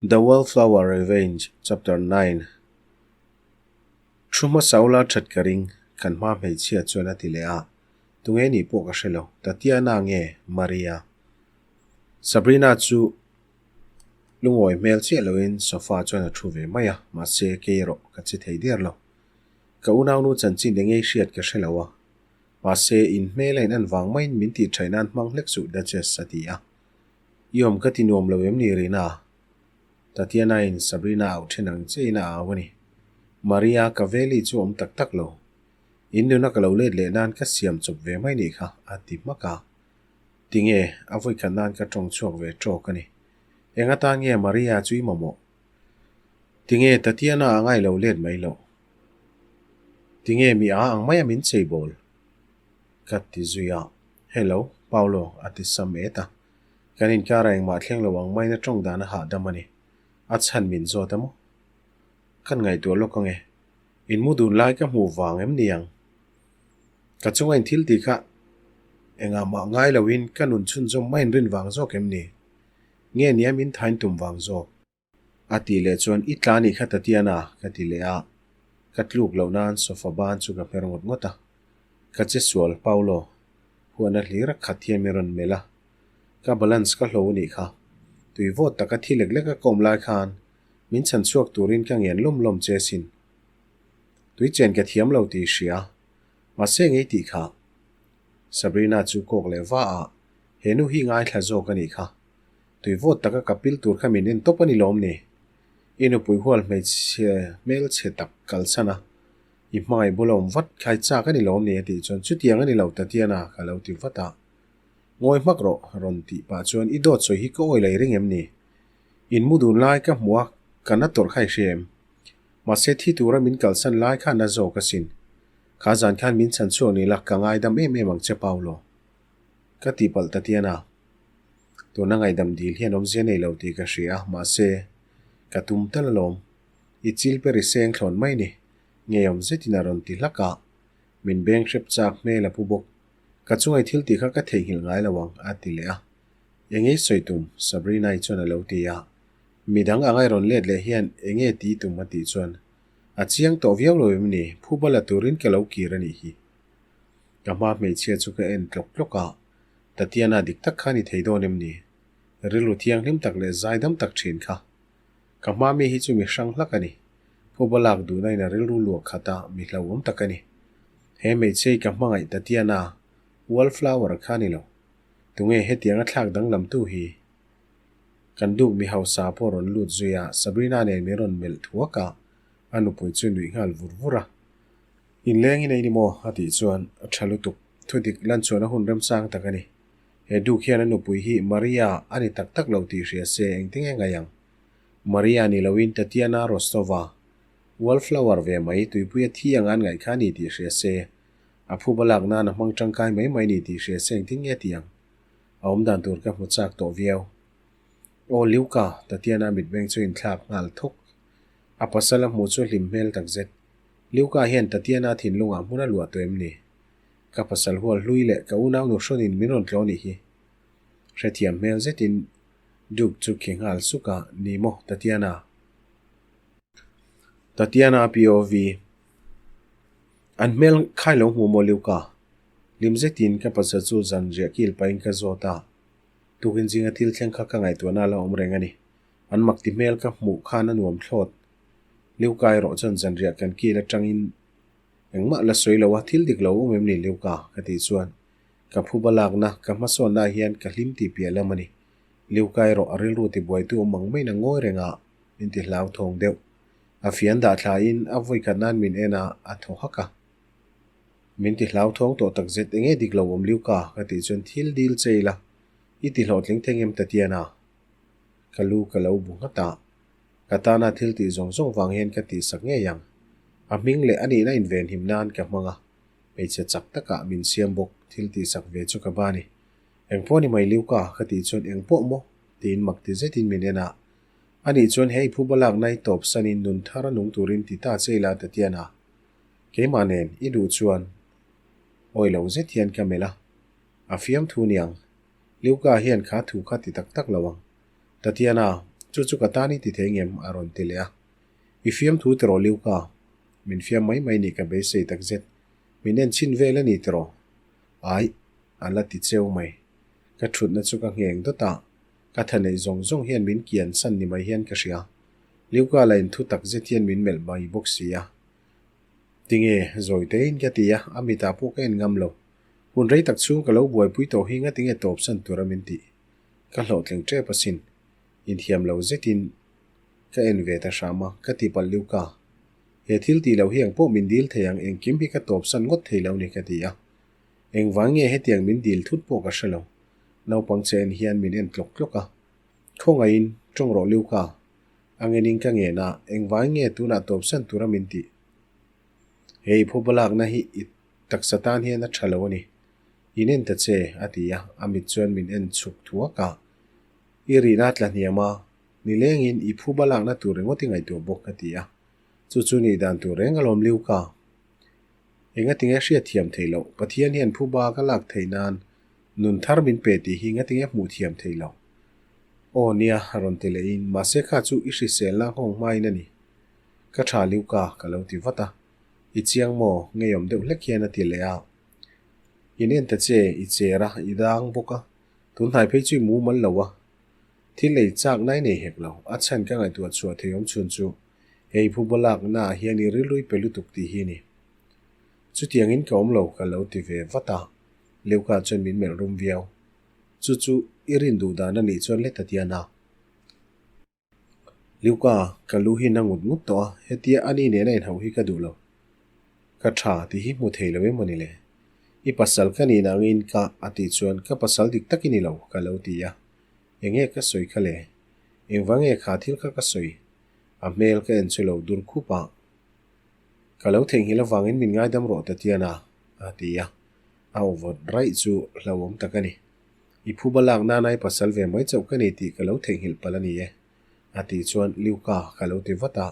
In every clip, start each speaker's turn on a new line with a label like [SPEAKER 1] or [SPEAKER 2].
[SPEAKER 1] The Wallflower Revenge Chapter 9 Thu hmasa ula that ka ring, kan hma hmeichhia chuan a ti leh a, tunge nih pawh ka hre lo, Tatiana nge Maria? Sabrina chu lungawi hmel chiah loin sofa chuan a thu ve mai a, mahse kei erawh ka che thei der lo. Ka unaunu chanchin eng ei hriat ka hre lo a, mahse in hmel a in an vang maiin min tih thaih nan hmang hlek suh Duchess a ti a. I awm ka ti nuam lo em ni Rina? Tatiana in Sabrina auh then ang che in a au a ni. Maria Cavelli chu awm tak tak lo. In nuna ka lo let leh nan ka siam chawp ve mai nih kha, a ti hmak a. Tinge, a vawikhat nan ka tawng chhuak ve tawk a ni. Eng atan nge Maria chu i mamawh? Tinge Tatiana a ngai lo let mai loh? Tinge mi a ang mai a min chei bawl? Ka ti zui a, Hello, Paolo, a ti sam et a. Kan inkara engmah thleng lo ang maiin a tawng dan a hahdam a ni. A chhan min zawt a maw? Kan ngaihtuah lawk ang e. In mu dun lai ka hmuh vang em ni ang? Ka chunga in thil tih kha engah mah ngai loin ka nun chhunzawm maiin rin vang zawk em ni? Nge nia min thain tum vang zawk? A tih leh chuan, I tla nih kha Tatiana, ka ti leh a. Ka tluk loh nan sofa ban chu ka hmer ngawt ngawt a. Ka che sual, Paolo. Huana hlir a khat hian min rawn melh a. Ka balance ka hlo nih kha. Tui vawt taka thi lek lek a kawm lai khan min chhan chhuak turin ka ngen lawm lawm che sin. Tui chen ka thiam lo tih i hria. Mahse ngei tih kha. Sabrina chu kawk leh va a, he nu hi ngaithla zawk a nih kha. Tui vawt taka ka pil tur kha min en tawp a ni lawm ni? I nupui hual hmeichhe hmelchhe tak kalsan a, i hmangaih bula awm vat khai chak a ni lawm ni? a tih chuan chutiang a ni lo Tatiana ka lo ti vat a. Ngawi hmak rawh rawn tih pah chuan i dawt sawi hi ka awi lei ring em ni? In mu dun lai ka hmu a, ka na tawrh kha i hria em? Mahse thi tura min kalsan lai kha na zawk asin. Kha zan khan min chhan chhuak ni la ka ngaidam em em ang che Paolo. Ka tihpalh Tatiana. Tuna ngaihdam dil hian awmzia nei lo tih ka hria a, mahse, ka tum tal alawm. I chil per i seng thlawn mai ni, ngeiawm zetin a rawn ti hlak a. Min beng hrep chak hmel a pu bawk. Ka chungai thil tih kha ka theihnghilh ngai lo ang, a ti leh a. Enge sawi tum? Sabrina-i chuan a lo ti a. Midang anga i rawn let leh hian enge ti tum a tih chuan, A chiang tawh viau lo em ni? Phuba la turin ka lo kir a nih hi. Ka hma hmeichhia chu ka en tlawk tlawk a. Tatiana dik tak kha ni thei dawn em ni? Rilru thianghlim tak leh zaidam tak thin kha. Ka hma mi hi chu mi hrang hlak a ni. Phuba lak duhna in a rilru luah khat a, mi hlauhawm tak a ni. He hmeichhia hi ka hmangaih Tatiana, wallflower kha a ni lo. Tunge hetiang a thlak danglam tu hi? Kan duk mi hausa pawh rawn lut zui a, Sabrina nen min rawn melh thuak a, a nupui chu nuih nghal vur vur a. Inleng in ei ni maw? a tih chuan a tha lutuk. Thudik lan chuan a hun remchang tak a ni. He duk hian a nupui hi Maria a ni tak tak lo tih hria se engtin nge ngaih ang? Maria ni loin Tatiana Rostova, wallflower ve mai tuipuia thi anga an ngaih kha a ni tih hria se, a phuba lak nan a hmang tangkai mai mai ni tih hria se engtin nge tih ang? A awm dan tur ka hmu chak tawh viau. Aw Liuka, Tatiana mitmeng chu inthlak nghal thawk. A pasal a hmuh chu hlim hmel takzet. Liuka hian Tatiana thinlungah hmun a luah tawh em ni? Ka pasal hual hlui leh ka unau nu hrawnin min rawn tlawh nih hi. Hrethiam hmel zetin Duke chu khi nghal suk a, Ni maw, Tatiana? Tatiana POV. An hmel khai lo hmu maw Liuka? Hlim zetin ka pasal chu zan riah kil pahin ka zawt a. Tukin zinga thil thleng kha ka ngaihtuahna a la awm reng a ni. An makti hmel ka hmuh khan a nuam thlawt. Liuka erawh chuan zanriah kan kil atangin engmah la sawi lo a, thil dik lo awm em ni Liuka? ka tih chuan ka phuba lakna ka hmasawnna ah hian ka hlim tih piah lam a ni. Liuka erawh a rilru tibuaitu awm ang maiin a ngawi reng a, min ti hlauthawng deuh. A fian dah thlain a vawikhat nan min en a, a thaw hak a. Min ti hlauthawng tawh takzet enge dik lo awm Liuka? ka tih chuan thil dil che ila i ti hlawhtling theng em Tatiana? Ka lu ka lo bu nghat a. Ka tana thil tih zawng zawng vang hian ka tihsak ngei ang. A hming leh a nihna invenhim nan ka hmang a, hmeichhe chak takah min siam bawk, thil tihsak ve chu ka ba ni. Engpawh ni mai Liuka, ka tih chuan engpawh maw? tiin mak ti zetin min en a. Anih chuan hei phuba lakna i tawp sanin nun thar a nung turin ti ta che ila Tatiana. Keimah nen i duh chuan awi lo zet hian ka melh a, a fiamthu niang. Liuka hian kha thu kha ti tak tak lo ang. Tatiana. Chu chu ka tan i ti thei ngem? a rawn ti leh a. I fiamthu tiraw Liuka? Min fiam mai mai nih ka beisei takzet. Min en chhin vel a ni tiraw? Aih, a la ti cheu mai. Ka thutna chu ka ngheng dawt a, ka tha neih zawng zawng hian min kian san ni mai hian ka hria. Liuka la inthu takzet hian min melh mai bawk si a. Tinge, zawi tein ka ti a, a mitah pawh ka en ngam lo. Hun rei tak chhung ka lo buaipui tawh hi ngatinge tawpsan tura min tih? Ka hlawhtling tep asin. Inthiam lo zetin ka en ve ta hram a, ka ti palh liu ka. He thil tih loh hi ang pawh min dil thei ang, engkim hi ka tawpsan ngawt thei lo ni ka ti a. Engvang nge hetiang min dil thut pawh ka hre lo. Naupang che en hian min en tlawk tlawk a. Khawngaihin, tawng rawh liu ka. A ngenin ka ngen a, engvang nge tunah tawpsan tura min tih? He i phubalakna hi i taksa tan hian a tha lo a ni. In en ta che, a ti a, a mit chuan min en chhuk thuak a. I rihna tla hniam a, nilengin i phuba lakna tur ringawt i ngaihtuah bawk, a ti a. Chu chu nih dan tur reng alawm liu ka. Engatinge hriat thiam theih loh, Pathian hian phuba ka lak theih nan nun thar min pe tih hi engatinge hmuh thiam theih loh? Aw nia, rawn ti lehin, mahse kha chu i hriselna nghawng hmain a ni. Ka tha liu ka, ka lo ti vat a. I chiang maw? Ngeiawm deuh hlek hian a ti leh a. In en ta che, i cher a, i dang bawk a, tunhnai phei chu i mumal lo a. Thil ei chak nai nei hek lo, a chhan ka ngaihtuah chhuah thei awm chhun chu hei phuba lakna ah hian i rilrui pe lutuk tih hi a ni. Chutiangin ka awm lo ka lo ti ve vat a, Leuka chuan min melh rum viau. Chu chu i rin duh dan a nih chuan le Tatiana. Luca, ka lu hi na ngut ngut tawh a, hetia ani nena inhauh hi ka duh lo. Ka tha tih hi hmu thei lo em maw ni le? I pasal ka nih nangin ka a tih chuan ka pasal dik tak i ni lo ka lo ti a. Enge ka sawi kha le? Engvang nge kha thil kha ka sawi? A hmel ka en chu lo dur khup a. Ka lo theihnghilh avangin min ngaidam rawh Tatiana, a ti a. A aw vawt raih chu hlauhawm tak a ni. I phuba lak nana i pasal ve mai chauh ka ni tih ka lo theihnghilh palh a ni e, a tih chuan Liuka ka lo ti vat a,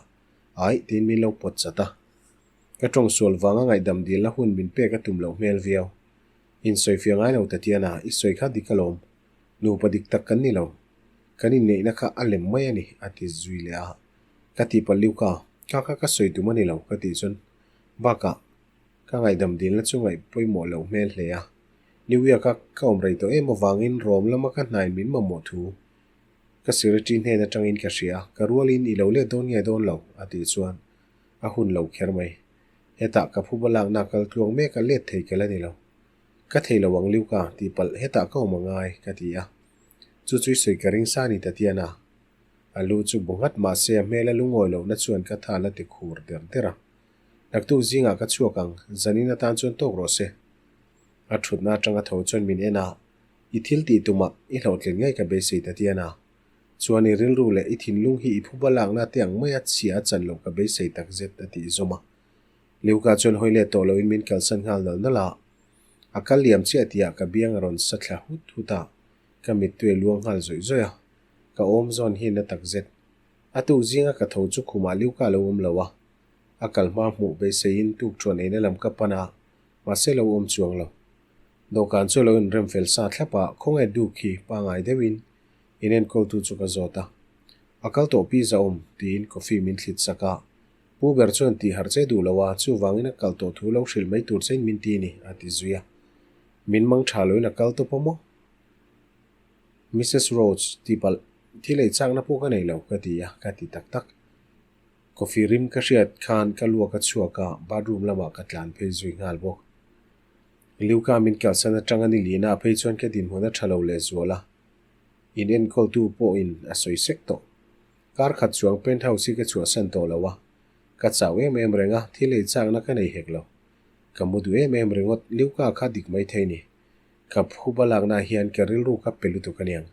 [SPEAKER 1] Aih tiin min lo pawt chat a. Ka tawng sual vanga ngaihdam dilna hun min pek a tum loh hmel viau. Insawifiah ngai lo Tatiana, i sawi kha dik alawm. Nupa dik tak kan ni lo. Kan inneihna kha a lem mai a ni, a ti zui leh a. Ka ti palh Liuka, ka kha ka sawi tum a ni lo, ka tih chuan bakah ka ngaihdam dilna chu ngaih pawimawh loh hmel hle a. New York-a ka awm rei tawh em avangin Rome lama ka hnain min mamawh thu ka secretary hnen atangin ka hria a, ka rualin i lo let dawn nge dawn lo? a tih chuan a hun lo kher mai. Hetah ka phuba lakna kal tluang mek a let thei ka la ni lo. Ka thei lo ang Luca, tih palh hetah ka awm angai, ka ti a. Chu chu i sawi ka ring sa ni Tatiana. A lu chu bu nghat mahse a hmel a lungawi lohna chuan ka tha la ti khur der der a. Naktuk zingah ka chhuak ang, zanin atan chuan tawk rawh se. A thutna atanga tho chuan min en a, I thil tih tumah i hlawhtlin ngei ka beisei Tatiana. Chuan i rilru leh i thinlung hi i phuba lakna te ang maia chhia a chan loh ka beisei takzet a tih zawm a. Liuka chuan hawi let tawh loin min kalsan nghal nal nal a. A kal liam chiah tihah ka biang a rawn sa thla hut hut a, ka mittui a luang nghal zawih zawih a. Ka awm zawn hi na takzet. A tuk zinga ka tho chu khumah Liuka a lo awm lo a. A kal hma hmuh beiseiin tuk chuan eina lam ka pan a, mahse lo awm chuang lo. Dawhkan chu a lo inrem fel sa thlap a, khawnge Duke hi pangai deuhin inenkawltu chu ka zawt a. A kal tawh pi Zaawm, tiin coffee min thlit sak a. Pu ber chuan tih harh che duh lo a, chuvangin a kal tawh thu lo hrilh mai tur chein min ti ni, a ti zui a. Min mang tha loin a kal tawp a maw? Missus Rhodes, ti palh, thil ei chakna pawh ka nei lo, ka ti a, ka ti tak tak. Coffee rim ka hriat khan ka luak a chhuak a, bathroom lamah ka tlan phei zui nghal bawk. Liuka min kalsan atanga ni lina a phei chuan ka dinhmun a tha lo leh zual a, in enkawltu pawhin a sawi sek tawh. Kar khat chuang penthouse hi ka chhuahsan tawh lo a, ka chau em em reng a, thil ei chakna ka nei hek lo. Ka mu duh em em ringawt, Liuka kha dik mai thei ni. Ka phuba laknaah hian ka rilru ka pe lutuk aniang.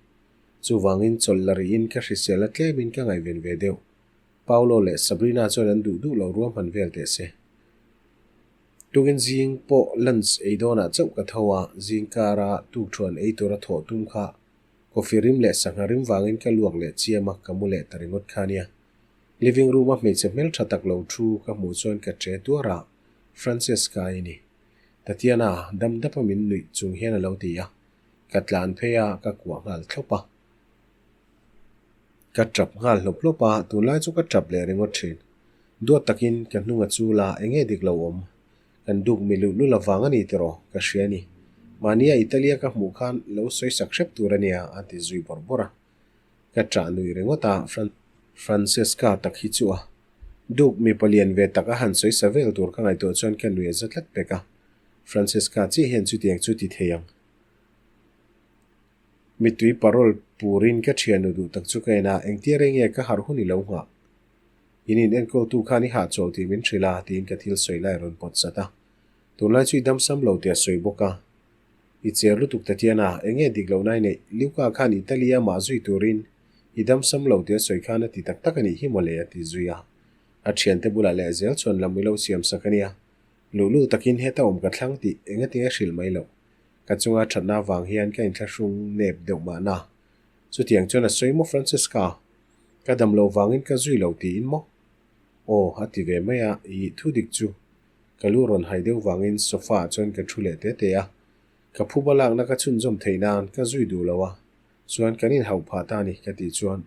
[SPEAKER 1] Chuvangin chawlh la rihin ka hrisel a tlemin ka ngaihven ve deuh. Paolo leh Sabrina chuan an duh duh lo ruahman vel teh se. Tukin zing pawh lunch ei dawnah chauh ka tho a, zing kara tukthuan ei tura thawh tum kha coffee rim leh sangha rim vangin ka luak leh chiam a, ka mu leh ta ringawt kha nia. Living room a hmeichhe hmeltha tak lo thu ka hmuh chuan ka che tuar a, Francesca i ni. Tatiana, dam dapa min nuih chung hian a lo ti a, ka tlan phei a, ka kuah nghal thlawp a. Ka tap nghal hlawp hlawp a, tunlai chu ka tap leh ringawt thin. Duat takin ka hnung a chul a, enge dik lo awm? Kan duk mi luh lul avang a ni tiraw? Ka hria a ni. Mahnia Italia ka hmuh khan lo sawi sak hrep tur a nia, a ti zui bawrh bawrh a. Ka ṭah nuih ringawt a, Francesca tak hi chu a duk mi palian ve tak a han sawi sa vel tur ka ngaihtuah chuan ka nuih a za tlat pek a. Francesca chiah hian chutiang chu ti thei ang. Mittui parol purin ka ṭhiannu duh tak chu ka en a, engtia rei nge ka harh hun i lo nghah? In in enkawltu khan i hahchawl tih min hrilh a, tiin ka thil sawi lai a rawn pawt sat a. Tunlai chu i damsam lo tih a sawi bawk a. I cher lutuk Tatiana, eng nge dik lohna i neih? Luca khan Italy a mah zui turin i damsam lo tih a sawi khan a ti tak tak a nih hi mawle a ti zui a. A thiante bulah leh zel chuan lam i lo siam sak a nia. Luhlul takin heta awm ka thlang tih engatinge hrilh mai loh. Ka chunga thatna avang hian ka inthlahrung nep deuh mahna. Chutiang chuan a sawi maw Francesca? Ka dam loh vangin ka zui lo tiin maw? Aw, a ti ve mai a, ih thu dik chu. Ka lu rawn hai deuh vangin sofa ah chuan ka thu leh te te a. Ka phuba lakna ka chhunzawm theih nan ka zui duh lo a, chuan kan inhauh phah ta a ni ka tih chuan,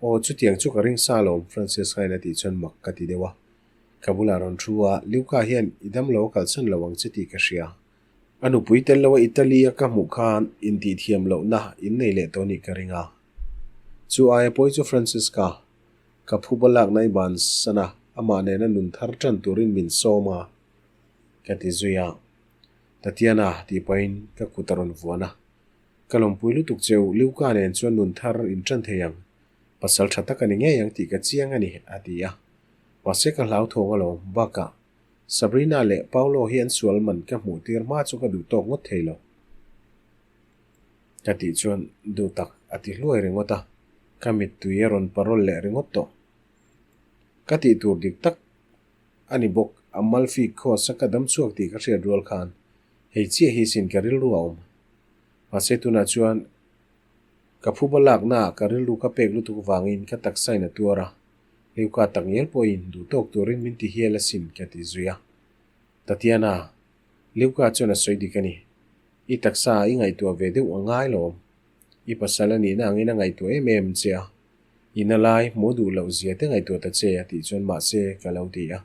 [SPEAKER 1] Aw, chutiang chu ka ring sa alawm Francesca-in a tih chuan mak ka ti deuh a. Ka bulah rawn thu a, Luca hian i damlo a kalsan lo ang che tih ka hria. A nupui tel loa Italy-a ka hmuh khan intihthiam lohna in nei leh tawh nih ka ring a. Chu aia pawi chu Francisca, ka phuba lakna i bansan a, amah nena nun thar tan turin min sawm a, ka ti zui a. Tatiana, tih pahin ka kut a rawn vuan a. Ka lawmpui lutuk cheu, Luca nen chuan nun thar in tan thei ang. Pasal tha tak a ni ngei ang tih ka chiang a ni, a ti a. Mahse ka hlauthawng alawm, bakah Sabrina leh Paolo hi an sual man ka hmuh tir hma chu ka duh tawk ngawt thei lo. Ka tih chuan duh tak a ti hluai ringawt a, ka mittui a rawn parol leh ringawt tawh. Ka tih tur dik tak a ni bawk, Amalfi Coast a ka dam chhuak tih ka hriat rual khan hei chiah hi sin ka rilru a awm. Mahse tunah chuan ka phuba laknaah ka rilru ka pek lutuk vangin ka taksa in a tuar a, Luca tak ngial pawhin duh tawk turin min ti hial asin ka ti zui a. Tatiana, Luca chuan a sawi dik a ni. I taksa i ngaihtuah ve deuh a ngai lawm. I pasal a nihna angin a ngaihtuah em em che a. I na lai hmuh duh loh zia te ngaihtuah ta che a tih chuan mahse ka lo ti a.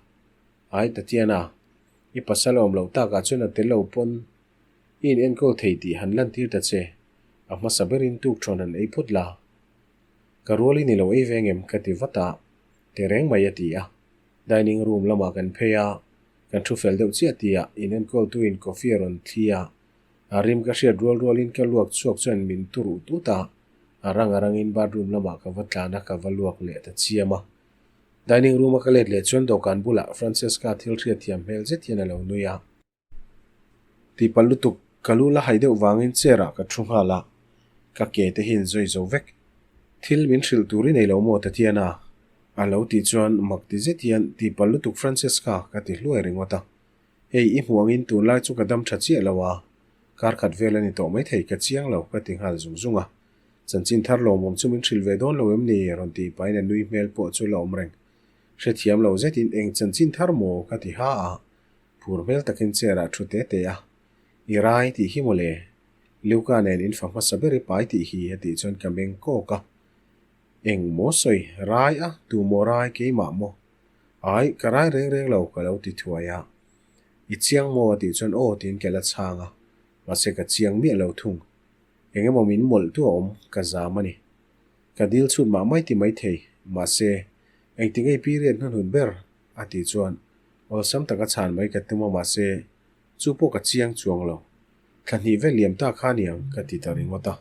[SPEAKER 1] Ai Tatiana, i pasal a awm loh takah chuan a tel lo pawn i in enkawl thei tih han lantir ta che. A hmasa berin tukthawn han ei phawt la. Ka rual i ni lo ei ve ngem ka ti vat a, tehreng mai a ti a. Dining room lamah kan phei a, kan thu fel deuh chiah tih ah in enkawltuin coffee a rawn thli a, a rim ka hriat rual rualin ka luak chhuak chuan min tur ut ut a, a rang a rangin bathroom lamah ka va tlan a ka va luak leh ta chiam a. Dining room a ka let leh chuan dawhkan bulah Francesca thil hriatthiam hmel zet hian a lo nui a. Tihpalh lutuk ka lu la hai deuh vangin chair ah ka thu nghal a, ka ke te hi an zawi zo vek. Thil min hrilh tur i nei lo maw Tatiana? A lo tih chuan mak ti zet hian tihpalh lutuk Francesca ka ti hluai ringawt a. Hei i hmuh angin tunlai chu ka dam tha chiah lo a, kar khat vel a ni tawh maithei ka chiang lo ka ti nghal zung zung a. Chanchin thar lawmawm chu min hrilh ve dawn lo em ni? Rawn tih pahin a nui hmel pawh chu la awm reng. Hrethiam lo zetin eng chanchin thar maw ka ti ha a. Phur hmel takin chair ah thu te te a, I rai tih hi mawle, Luca nen in fa hmasa ber i pai tih hi a tih chuan ka meng kawk a. Eng maw sawi, rai a, tu maw rai keimah maw? Ai, ka rai reng reng lo ka lo ti thuai a. I chiang maw a tih chuan aw tiin ka la chhang a, mahse ka chiang miah lo thung. Eng emaw min mawlh tu a awm, ka zam a ni. Ka dil chhut mah mai ti maithei, mahse engti ngei period hnuhnun ber a tih chuan Awlsam taka chhan mai ka tum a mahse chu pawh ka chiang chuang lo. Thla hnih vel liam ta kha aniang ka ti ta ringawt a.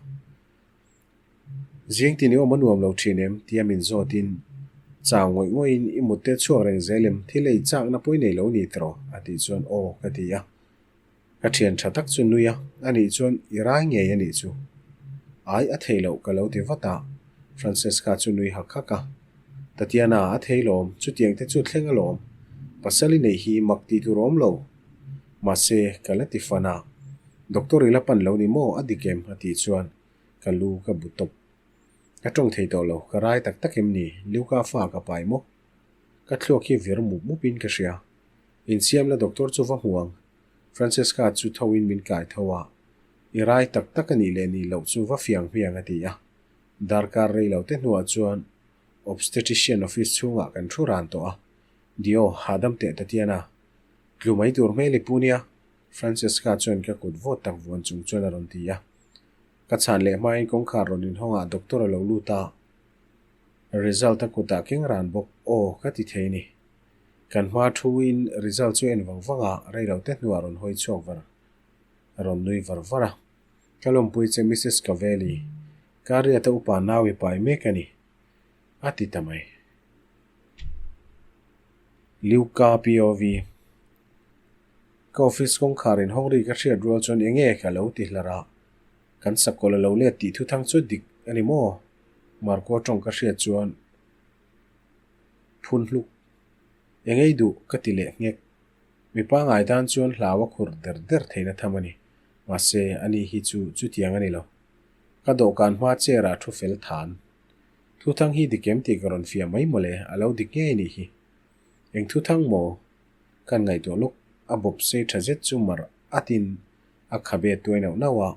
[SPEAKER 1] Zing tin i awm a nuam lo thin em? tia min zawtin chau ngawih ngawihin i mut te chhuak reng zel em? Thil ei chakna pawi nei lo ni tawh a tih chuan aw ka ti a. Ka thian tha tak chu nui a, anih chuan i rai ngei anih chu. Ai a thei loh ka lo ti vat a, Francesca chu nui hak hak a. Tatiana a thei lawm, chutiang te chu thleng alawm. Pasal i neih hi mak tih tur awm lo. Mahse, ka la ti fan a. Doctor i la pan lo ni maw a dik em? a tih chuan ka lu ka bu tawp. Ka tawng thei tawh lo, ka rai tak tak em ni? Luca fa ka pai maw? Ka thluak hi vir mup mup in ka hria. Insiamna doctor chu va hmu ang. Francesca chu tho in min kai tho a, I rai tak tak a nih leh nih loh chu va fiang hmiang a ti a. Darkar rei lo te hnuah chuan Obstetrician office chhungah kan thu ran tawh a. Dio, hahdam teh Tatiana. Tlu mai tur hmel i pu nia, Francesca chuan ka kut vawt tak vuan chung chuan a rawn ti a. Ka chhan leh hmain kawngkhar rawn inhawngah doctor a lo lut a. Result a kutah keng ran bawk, aw ka ti thei ni. Kan hma thuin result chu en vang vang a, rei lo te hnuah rawn hawi chhuak var a rawn nui var var a. Ka lawmpui che Missus Cavelli, Kariata upa nau i pai mek a ni, a ti ta mai. Luca POV. Ka office kawngkhar inhawng ri ka hriat rual chuan enge ka lo ti hlar a, kan sakawlh a lo let tih thuthang chu dik a ni maw? Marco tawng ka hriat chuan phun hluk. Engei duh ka ti leh nghek. Mipa ngai tan chuan hlau a khur der der theihna tham a ni. Mahse, ani hi chu chutiang a ni lo. Ka dawhkan hma chair ah thu fel than. Thuthang hi dik em tih ka rawn fiah mai mawle, a lo dik ngei a nih hi. Eng thuthang maw? Kan ngaihtuah lawk, a bawp sei tha zet chu mar atin a khabe tuai nauh nauh a.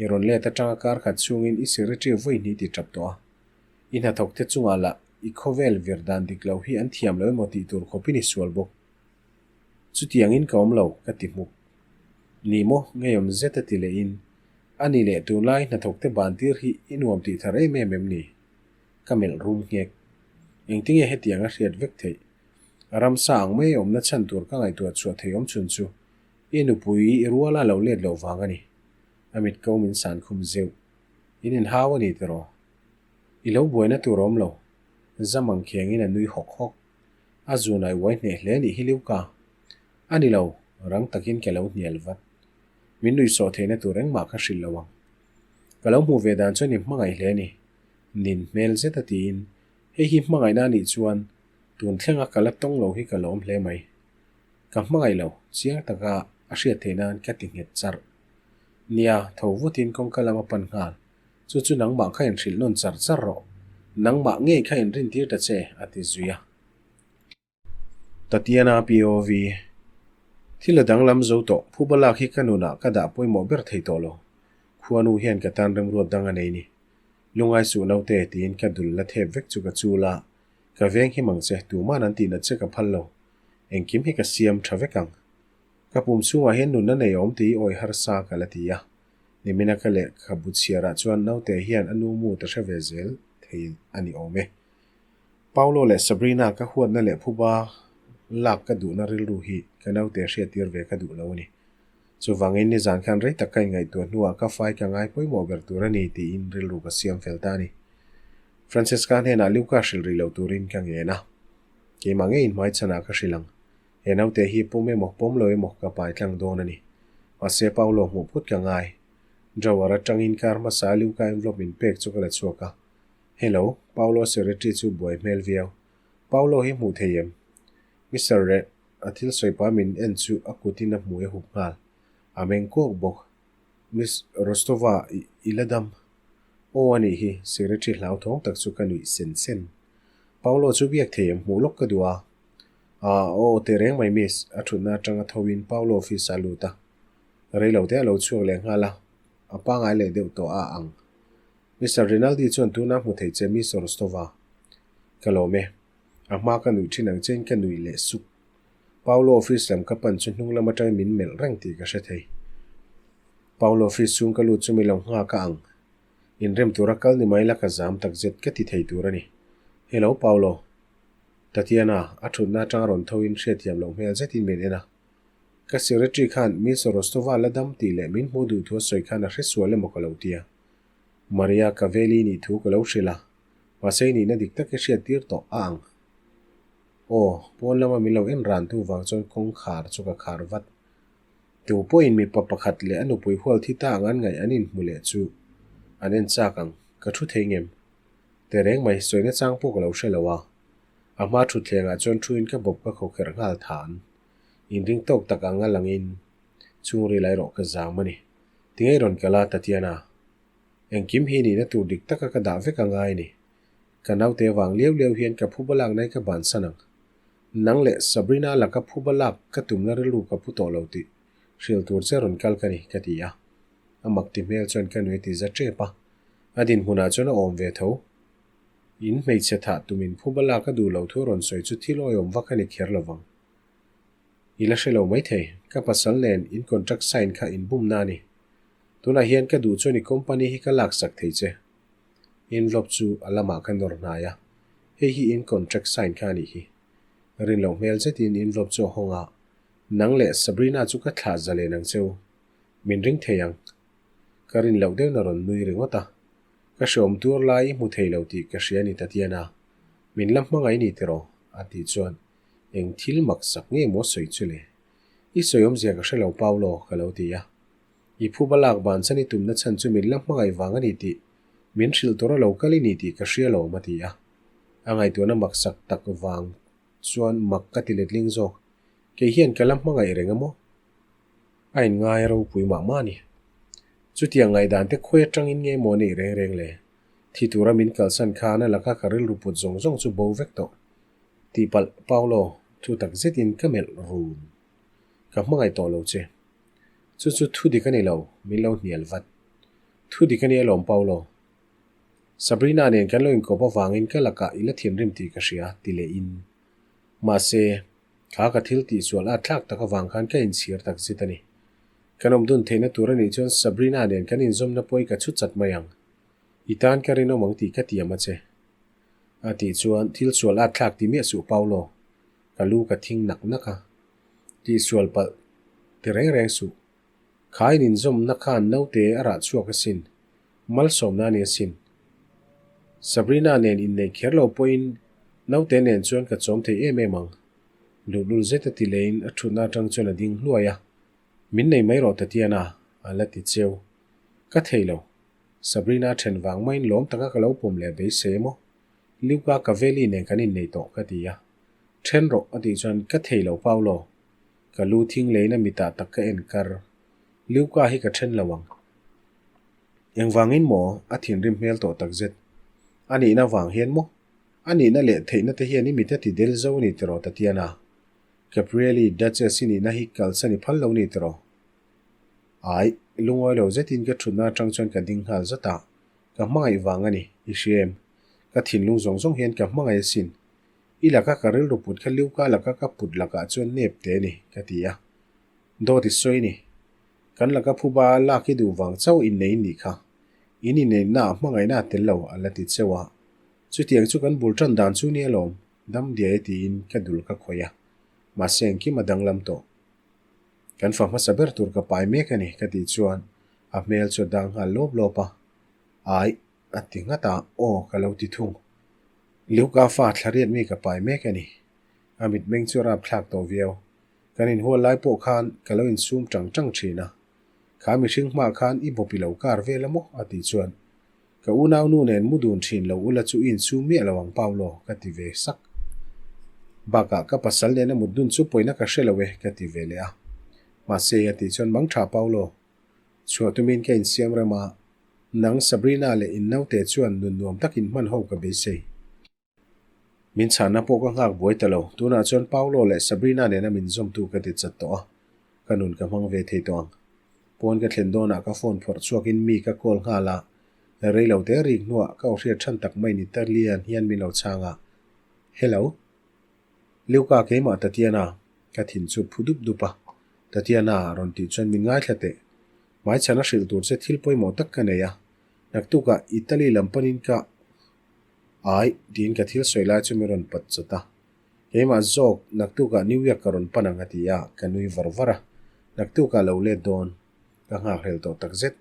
[SPEAKER 1] I rawn let atanga kar khat chhungin i secretary vawi hnih ti tap tawh a. I hnathawk te chungah lah i khawvel vir dan dik lo hi an thiam lo emaw tih tur khawpin i sual bawk. Chutiangin ka awm lo, ka ti hmuk. Ni maw, ngeiawm zet a ti lehin, A ni leh tunlai hnathawk te ban tir hi i nuam tih thar em em em ni? Ka melh rum nghek. Engtinge hetiang a hriat vek theih? Ramsa ang mai awmna chhan tur ka ngaihtuah chhuah thei awm chhun chu i nupui i ruala lo let loh vang a ni. A mit ko min san khum zeuh. In inhau a ni tiraw? I lo buaina tur awm lo. Zam ang khengin a nui hawk hawk. A zun ai uai hneh hle nih hi Liuka. A ni lo, rang takin ka lo hnial vat. Min nui sawh theihna tur engmah ka hrilh lo ang. Ka lo hmuh ve dan chuan i hmangaih hle a ni. Nin hmel zet a tiin, hei hi hmangaihna a nih chuan tun thlenga ka la tawng lo hi ka lawm hle mai. Ka hmangaih lo, chiang taka a hriat theih nan ka ti nghet charh. Nia, tho vutin kawngka lam a pan nghal. Chu chu nangmah kha inhrilh nawn char char rawh. Nangmah ngei kha inrintir ta che, a ti zui a. Tatiana POV, Thil a danglam zo tawh, phuba lak hi ka nunah ka dah pawimawh ber thei tawh lo. Khuanu hian ka tan remruat dang a nei ni. Lungai suh naute, tiin ka dul la thep vek chu ka chul a. Ka veng him ang che, tuman an tihnat che ka phal lo. Engkim hi ka siam tha vek ang. Ka pum chhungah hian nunna nei awm tih i awi harsa ka la ti a. Nimina ka lehkhabu chhiarah chuan naute hian a nu mu ta hre ve zel thei a ni awm e. Paolo leh Sabrina ka huatna leh phuba lak ka duhna rilru hi ka naute hriattir ve ka duh lo a ni. Chuvangin nizan khan rei tak ka inngaihtuah hnuah ka fai ka ngai pawimawh ber tur a ni tiin rilru ka siam fel ta a ni. Francesca hnenah Luca hrilh rih lo turin ka ngen a. Keimah ngeiin hmaichhanah ka hrilh ang. He naute hi pawm emaw pawm lo emaw ka pai tlang dawn a ni. Mahse Paolo hmuh phut ka ngai. Drawer atangin kar hmasa Luca envelope min pek chu ka la chhuak a. Hello, Paolo secretary chu buai hmel viau. Paolo hi hmuh thei em? Mister Reh, a thil sawi pa min en chu a kutin a hmui a hup nghal. A meng kuak bawk. Miss Rostova, i la dam? Aw a nih hi, secretary hlauthawng tak chu ka nuih sen sen. Paolo chu biak thei em? Hmuh lawk ka duh a. Aah, aw teh reng mai miss, a thutna atanga thoin Paolo office ah a lut a. Reilo te a lo chhuak leh nghal a, a pangai leh deuh tawh a ang. Mister Rinaldi chuan tuna hmu thei che Miss Rostova. Ka lawm e. A hma ka nuih thin ang chein ka nuih leh sup. Paolo office lam ka pan chu hnung lam atangin min melh reng tih ka hre thei. Paolo office chhung ka lut chu mi lo nghak a ang. Inrem tura kal ni mai la ka zam takzet ka ti thei tur a ni. Hello Paolo. Tatiana, a thutna atanga rawn tho in hriatthiam loh hmel zetin min en a. Ka secretary khan Miss Rostova la dam tih leh min hmuh duh thu a sawi khan a hresual emaw ka lo ti a. Maria Cavelli nih thu ka lo hrilh a, mahse i nihna dik tak i hriat tir tawh a ang. Aw, pawn lama min lo en ran tu vang chuan kawngkhar chu ka khar vat. Tu pawhin mipa pakhat leh a nupui hual thi ta ang an ngaih an inhmu leh chu an en chak ang, ka thu thei ngem. Tehreng mai, sawina chang pawh ka lo hre lo a. A hma thutthlengah chuan thuin ka bawp ka khawkherh nghal than. Inring tawk tak ang a langin chhungril erawh ka zam a ni. Tinge i rawn kal a, Tatiana? Engkim hi nihna tur dik taka ka dah vek a ngai a ni. Ka naute vang liau liau hian ka phuba lak nai ka bansan ang. Nang leh Sabrina laka phuba lak ka tumna rilru ka pu tawh lo tih hrilh tur che rawn kal ka ni, ka ti a. A mak ti hmel chuan ka nui ti za tep a. A dinhmunah chuan a awm ve tho. In hmeichhe thah tumin phuba lak a duh lo thu rawn sawi chu thil awihawm vak a ni kher lo vang. I la hre lo maithei, ka pasal nen in contract sign kha in bumna a ni. Tunah hian ka duh chuan i company hi ka laksak thei che. Envelope chu a lamah ka nawr hnai a, hei hi in contract sign kha a nih hi. Rin loh hmel zetin envelope chu a hawng a, Nang leh Sabrina chu ka thlah zalen ang cheu. Min ring thei ang. Ka rin loh deuhna rawn nui ringawt a. Ka hreawm tur lai i hmu thei lo tih ka hria a ni Tatiana. Min la hmangaih ni tiraw? a tih chuan eng thil mak sak nge maw sawi chu le? I sawi awmzia ka hre lo Paolo, ka lo ti a. I phuba lak ban chan i tumna chhan chu min la hmangaih vang a ni tih min hrilh tur a lo kal i ni tih ka hria lawm a ti a. A ngaihtuahna mak sak tak vang chuan mak ka ti letling zawk. Kei hian ka la hmangaih reng a maw? A inngai ropui mah mah a ni. Chutiang ngaihdan te khawi atangin nge maw neih reng reng le? Thi tura min kalsan khan a laka ka rilru put zawng zawng chu bo vek tawh. Tihpalh Paolo, thu tak zetin ka melh run. Ka hmangaih tawh lo che. Chu chu thu dik a ni lo, min lo hnial vat. Thu dik a ni alawm Paolo. Sabrina nen kan lo inkawp avangin ka lakah i la thinrim tih ka hria, ti leh in. Mahse, kha ka thil tihsual at thlak tak avang khan ka inchhir tak zet a ni. Kan awm dun theihna tur a nih chuan Sabrina nen kan inzawmna pawh i ka chhu chat mai ang. I tan ka rinawm ang tih ka tiam a che. A tih chuan thil sual at thlak ti miah suh Paolo. Ka lu ka thing nak nak a. Tihsual palh ti reng reng suh. Kha in inzawmna khan naute a rah chhuak asin. Malsawmna a ni asin. Sabrina nen inneih kher lo pawhin naute nen chuan ka chawm thei em em ang. Luhlul zet a ti leiin a thutna atang chuan a ding hluai a. Min nei mai rawh Tatiana, a la ti cheu. Ka thei lo. Sabrina then vang maiin lawm taka ka lo pawm leh beisei emaw? Luca Cavelli nen kan innei tawh ka ti a. Then rawh a tih chuan ka thei lo Paolo. Ka lu thing leiin a mitah tak ka en kar. Luca hi ka then lo ang. Engvangin maw a thinrim hmel tawh takzet. A nihna vang hian maw? A nihna leh theihna te hian i mit a ti del zo a ni tiraw Tatiana? Gabrieli Duchess i nihna hi kalsan i phal lo ni tiraw? Aih, lungawi lo zetin ka thutna atang chuan ka ding nghal zat a. Ka hmangaih vang a ni, i hria em? Ka thinlung zawng zawng hian ka hmangaih asin. I laka ka rilru put kha Liuka laka ka put lakah chuan nep te a ni, ka ti a. Dawt i sawi ni. Kan laka phuba lak i duh vang chauh innei in nih kha. In inneihna ah hmangaihna a tel lo, a la ti cheu a. Chutiang chu kan bul tan dan chu nia lawm, dam diai tiin ka dul ka khawih a. Mahse engkim a danglam tawh. Kan fa hmasa ber tur ka pai mek a ni, ka tih chuan a hmel chu a dang nghal lawp lawp a. Aih, a ti nghat a, aw ka lo ti thung. Luka fa thlariat mi ka pai mek a ni. A mitmeng chu a rapthlak tawh viau. Kan inhual lai pawh khan ka lo insum tang tang thin a. Kha mihring hmaah khan i bawp i lo kar vel a maw? a tih chuan Ka unau nu nen mu dun thin lo ula chu i insum miah lo ang Paolo, ka ti ve sak. Bakah ka pasal nena mut dun chu pawina ka hre lo e, ka ti ve leh a. Mahse, a tih chuan mang tha Paolo. Chhuah tumin ka insiam rem a, nang Sabrina leh in naute chuan nun nuam takin hman ho ka beisei. Min chhanna pawh ka nghak buai ta lo. Tunah chuan Paolo leh Sabrina nena min zawmtu ka ti chat tawh a, ka nun ka hmang ve thei tawh ang. Pawn ka thlen dawnah ka phone phawrh chhuakin mi ka call nghal a, rei lo te rik hnuah ka aw hriat than tak mai ni Talian hian min lo chhang a, Hello. Luca keimah Tatiana, ka thin chu phu dup dup a. Tatiana rawn tih chuan min ngaithla teh. Hmaichhana hrilh tur che thil pawimawh tak ka nei a, naktukah Italy lam panin ka Ai, tiin ka thil sawi lai chu min rawn pat chawt a. Keimah zawk, naktukah New York ka rawn pan ang a ti a, ka nui var var a. Naktukah lo let dawn, ka nghakhlel tawh takzet.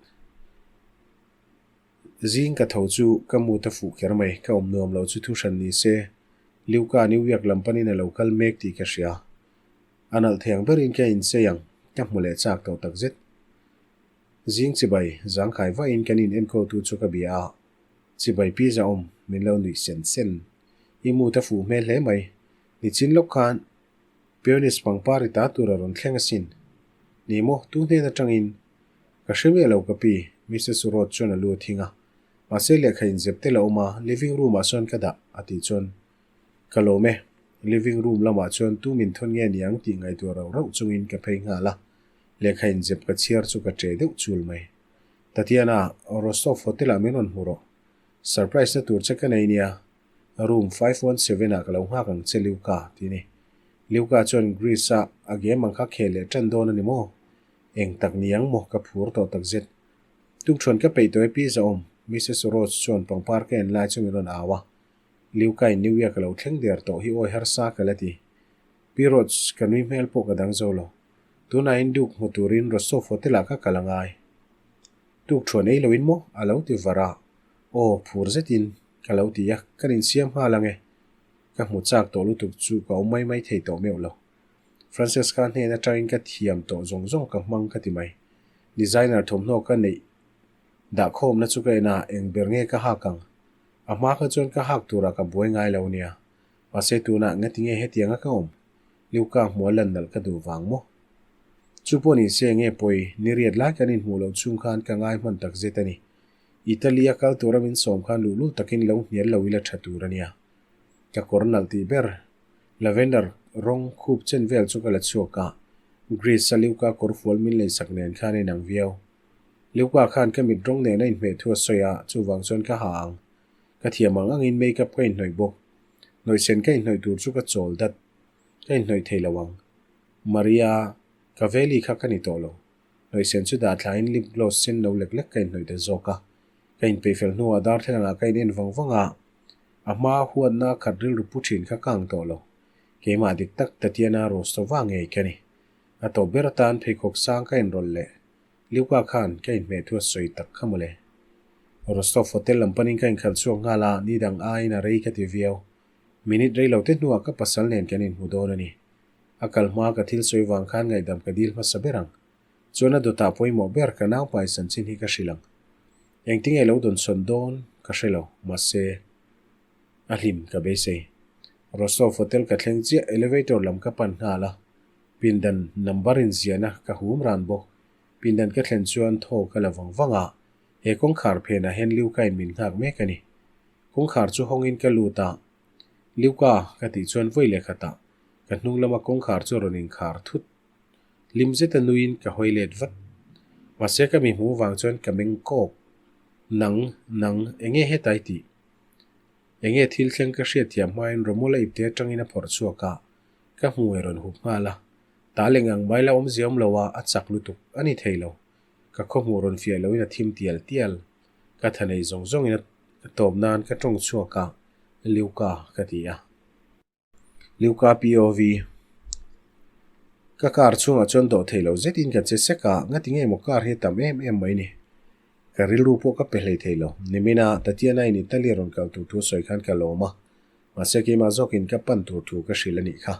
[SPEAKER 1] Zing ka tho chu ka mut a fuh kher mai, ka awm nuam lo chu thu hran ni se, Liuka New York lam panin a lo kal mek tih ka hria. A nalh thei ang berin ka inchei ang, ka hmu leh chak tawh takzet. Zing chibai, zangkhai vahin kan in enkawltu chu ka bia a. Chibai pi zahawm min lo nuih sen sen. I mut a fuh hmel hle mai. Nichin lawk khan Peonis pangpar i ta tur a rawn thleng asin. Ni maw, tu hnen atangin? Ka hre miah lo ka pi, Mister Suroj chuan a lu a thing a. Mahse lehkha inzep tel a awm a, living room ah sawn ka dah, a tih chuan ka lawm e. Living room lamah chuan tu min thawn nge niang tih ngaihtuah rauh rauh chungin ka phei nghal a. Lehkha inzep ka chhiar chu ka ṭe deuh chul mai. Tatiana, Rostov Hotel-ah min rawn hmu rawh. Surprise na tur che ka nei nia. Room 517 ah ka lo nghak ang che Luca, ti ni. Luca chuan Greece a a game ang kha khel leh tan dawn a ni maw? Eng tak ni ang maw ka phur tawh takzet. Tukṭhuan ka peih tawh e pi Zaawm, Missus Rhodes chuan pangpar ka en lai chu min rawn au a. Luca in New York a lo thleng der tawh hi awi harsa ka la ti. Pi Rhodes, ka nui hmel pawh ka dang zo lo. Tunah in Duke hmu turin Rostov Hotel ah ka kal a ngai. Tukṭhuan ei loin maw? A lo ti var a. Aw, phur zetin ka lo ti a, kan insiam nghal ang e. Ka hmu chak tawh lutuk chu ka awm mai mai thei tawh meuh lo. Francesca hnen atangin ka thiam tawh zawng zawng ka hmang ka ti mai. Designer thawmhnaw ka neih dahkhawmna chu ka en a, eng ber nge ka hak ang? A hma kha chuan ka hak turah ka buai ngai lo nia. Mahse tunah ngatinge hetianga ka awm? Luca hmuh a lan nalh ka duh vang maw? Chu pawh ni se nge pawi, ni riat lai kan inhmuh loh chhung khan ka ngai hman tak zet a ni. Italy a kal tura min sawm khan luhlul takin lo hnial lo ila tha tur a nia. Ka kawr nalh tih ber, lavender rawng khup chen vel chu ka la chhuak a, Greece a Luca kawr fual min leisak nen khan a inang viau. Luca khan ka mit rawng nen a inhmeh thu a sawi a, chuvang chuan ka ha ang. Ka thiam ang angin makeup ka inhnawih bawk. Hnawihsen ka inhnawih tur chu ka chawl dat. Ka inhnawih thei lo ang. Maria, ka veli kha ka ni tawh lo. Hnawihsen chu dah thlain lip gloss sen lo lek lek ka inhnawih ta zawk a. Ka inpeihfel hnuah darthlalang ah ka in en vang vang a, a hma huatna khat rilru pu thin kha ka ang tawh lo. Keimah dik tak Tatiana Rostova ngei ka ni. A tawp ber atan pheikhawk sang ka inrawlh leh Luca khan ka inhmeh thu a sawi tak kha mawle. Rostov hotel lam panin ka inkhalh chhuak nghal a, ni dang aiin a rei ka ti viau. Minute rei lo te hnuah ka pasal nen kan inhmu dawn a ni. A kal hma ka thil sawi vang khan ngaihdam ka dil hmasa ber ang. Chuan a dawtah pawimawh ber ka naupai chanchin hi ka hrilh ang. Engtinge lo dawnsawn dawn ka hre lo, mahse a hlim ka beisei. Rostov hotel ka thleng chiah elevator lam ka pan nghal a, pindan number inziahna ka hum ran bawk. Pindan ka thlen chuan thaw ka la vang vang a, he kawngkhar phenah hian Luca in min nghak mek a ni. Kawngkhar chu hawngin ka lut a, Luca ka tih chuan vawi leh khatah ka hnung lama kawngkhar chu a rawn inkhar thut. Hlim zeta nuiin ka hawi let vat. Mahse ka mi hmuh vang chuan ka meng kawk. Nang, nang, enge hetai tih? Enge thil thleng ka hriatthiam hmain Romula ipte atangin a phawrh chhuak a, ka hmui a rawn hup nghal a. Ta leng ang mai la awmzia awm lo a, a chak lutuk. A ni thei lo. Ka khawhmuh rawn fiah loin a thim tial tial. Ka tha nei zawng zawngin a tawp nan ka tawng chhuak a, Liuka ka ti a. Liuka POV. Ka car chhungah chuan dawh thei lo zetin ka che sek a, ngati nge maw car hi a tam em em mai ni. Ka rilru pawh ka pe hlei thei lo. Nimina Tatiana in Italy a rawn kal tur thu sawi khan ka lawm a, mahse keimah zawkin ka pan tur thu ka hrilh a nih kha.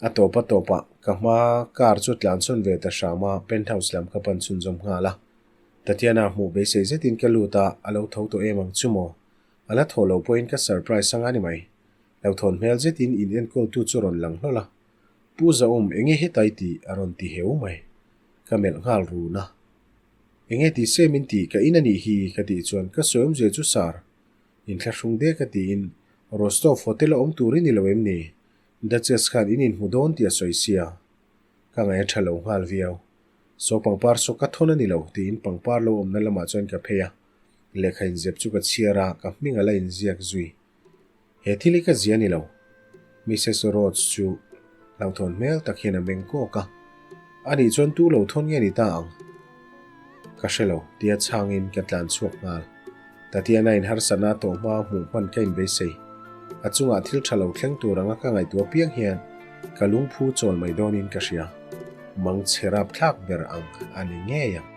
[SPEAKER 1] A tawp a tawpah ka hma car chu tlan chhawn ve ta hram a, penthouse lam ka pan chhunzawm nghal a. Tatiana hmuh beisei zetin ka lut a, a lo tho tawh em ang chu maw? A la thaw lo pawhin ka surprise anga ni mai. Lo thawn hmel zetin in enkawltu chu rawn lang hlawl a. Pu Zaum, enge hetai tih? a rawn ti heu mai. Ka melh nghal run a. Enge ti se min tih ka in a nih hi ka tih chuan ka sawi awmzia chu sar. Inthlahrung dek a tiin, Rostov hotel a awm tur i ni lo em ni? Duchess khan in inhmu dawn tih a sawi sia. Ka ngaih a tha lo nghal viau. Saw pangpar saw ka thawn a ni lo tiin pangpar lo awmna lamah chuan ka phei a. Lehkha inzep chu ka chhiar a, ka hming a la inziak zui. He thil hi ka zia ni lo. Missus Rhodes chu hlauhthawn hmel tak hian a meng kawk a. Anih chuan tu lo thawn nge ni ta ang? Ka hre lo, tia chhangin ka tlan chhuak nghal. Tatiana in harsatna a tawh hma hmuh hman ka inbeisei. A chungah thil tha lo thleng tur anga ka ngaihtuah piang hian ka lungphu chawl mai dawnin ka hria. Mang chhe rap thlak ber ang a ni ngei ang.